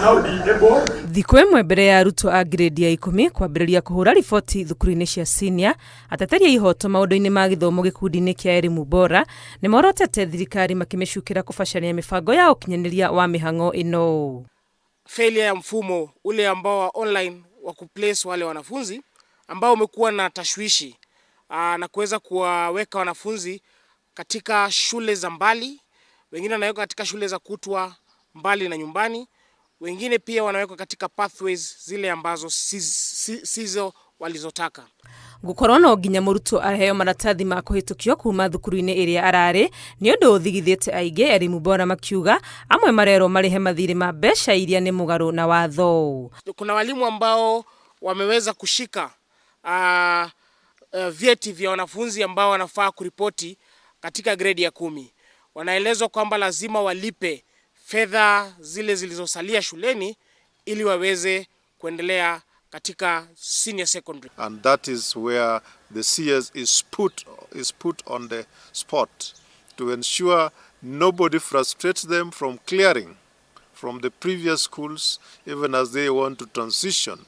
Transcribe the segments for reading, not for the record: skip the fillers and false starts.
Now be able Thikũ ĩmwe mbere ya arutwo a grade ya 10 kwambĩrĩria kũhũra riboti thukuru-inĩ cia senior, ateteri a ihoto maũndũ-inĩ ma gĩthomo gĩkundi-inĩ kĩa Elimu Bora nĩ morotete thirikari makĩmĩcukĩra kũbacania mĩbango ya ũkinyanĩria wa mĩhang'o ĩno. Failure ya mfumo ule ambao wa online wa kuplace wale wanafunzi ambao umekuwa na tashwishi na kuweza kuwaweka wanafunzi katika shule za mbali, wengine wanawekwa katika shule za kutwa mbali na nyumbani, wengine pia wanawekwa katika pathways zile ambazo sizo walizotaka. Gũkorwo no nginya mũrutwo aheo maratathi ma kũhĩtũkio kuma thukuru-inĩ ĩrĩa ararĩ nĩ ũndũ ũthigithĩte aingĩ, Elimu Bora makiuga amwe marerwo marĩhe mathirĩ ma mbeca iria nĩ mũgarũ na watho. Kuna walimu ambao wameweza kushika vyeti vya wanafunzi ambao wanafaa kuripoti katika gredi ya 10. Wanaelezwa kwamba lazima walipe fedha zile zilizosalia shuleni ili waweze kuendelea katika senior secondary. And that is where the CS is put on the spot to ensure nobody frustrates them from clearing from the previous schools, even as they want to transition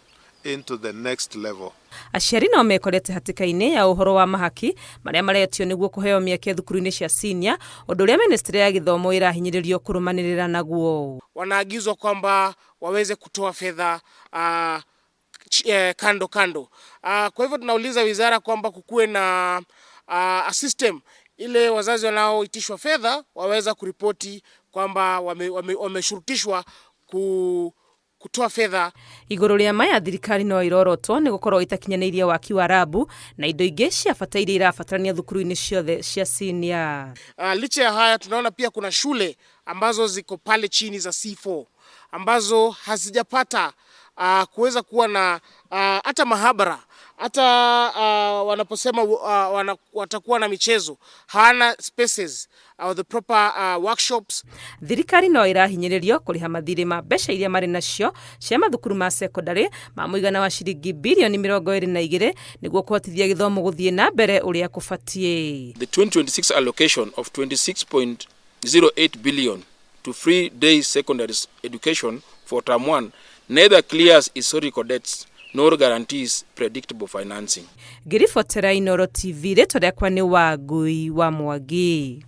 into the next level. Aciari no mekorete hatĩka-inĩ ya ũhoro wa mahaki marĩa maretio nĩguo kũheo mĩeke thukuru-inĩ cia senior, ũndũ ũrĩa ministry ya gĩthomo ĩrahinyĩrĩrio kũrũmanĩrĩra naguo. Wanaagizwa kwamba waweze kutoa fedha kando kando. Kwa hivyo tunauliza wizara kwamba kukuwe na a system ile wazazi wanaoitishwa fedha waweza kuripoti kwamba wameshurutishwa kutoa fedha. Igũrũ rĩa maya, thirikari no ĩrorotwo nĩ gũkorwo ĩtakinyanĩirie waki wa rabu na indo ingĩ cia bata iria irabatarania thukuru-inĩ ciothe cia senior. Licha ya haya, tunaona pia kuna shule ambazo ziko pale chini za C4 ambazo hazijapata kuweza kuwa na hata mahabara, hata wanaposema watakuwa na michezo, hawana spaces or the proper workshops. Thirikari no ĩrahinyĩrĩrio kũrĩha mathirĩ ma mbeca iria marĩ nacio cia mathukuru ma sekondarĩ ma mũigana wa ciringi birioni 22 nĩguo kũhotithia gĩthomo gũthiĩ na mbere ũrĩa kũbatiĩ. The 2026 allocation of 26.08 billion to free day secondary education for term 1 neither clears historical debts nor guarantees predictable financing. Ngĩribotera Inooro TV, rĩtwa rĩakwa nĩ Wangui wa Mwangi.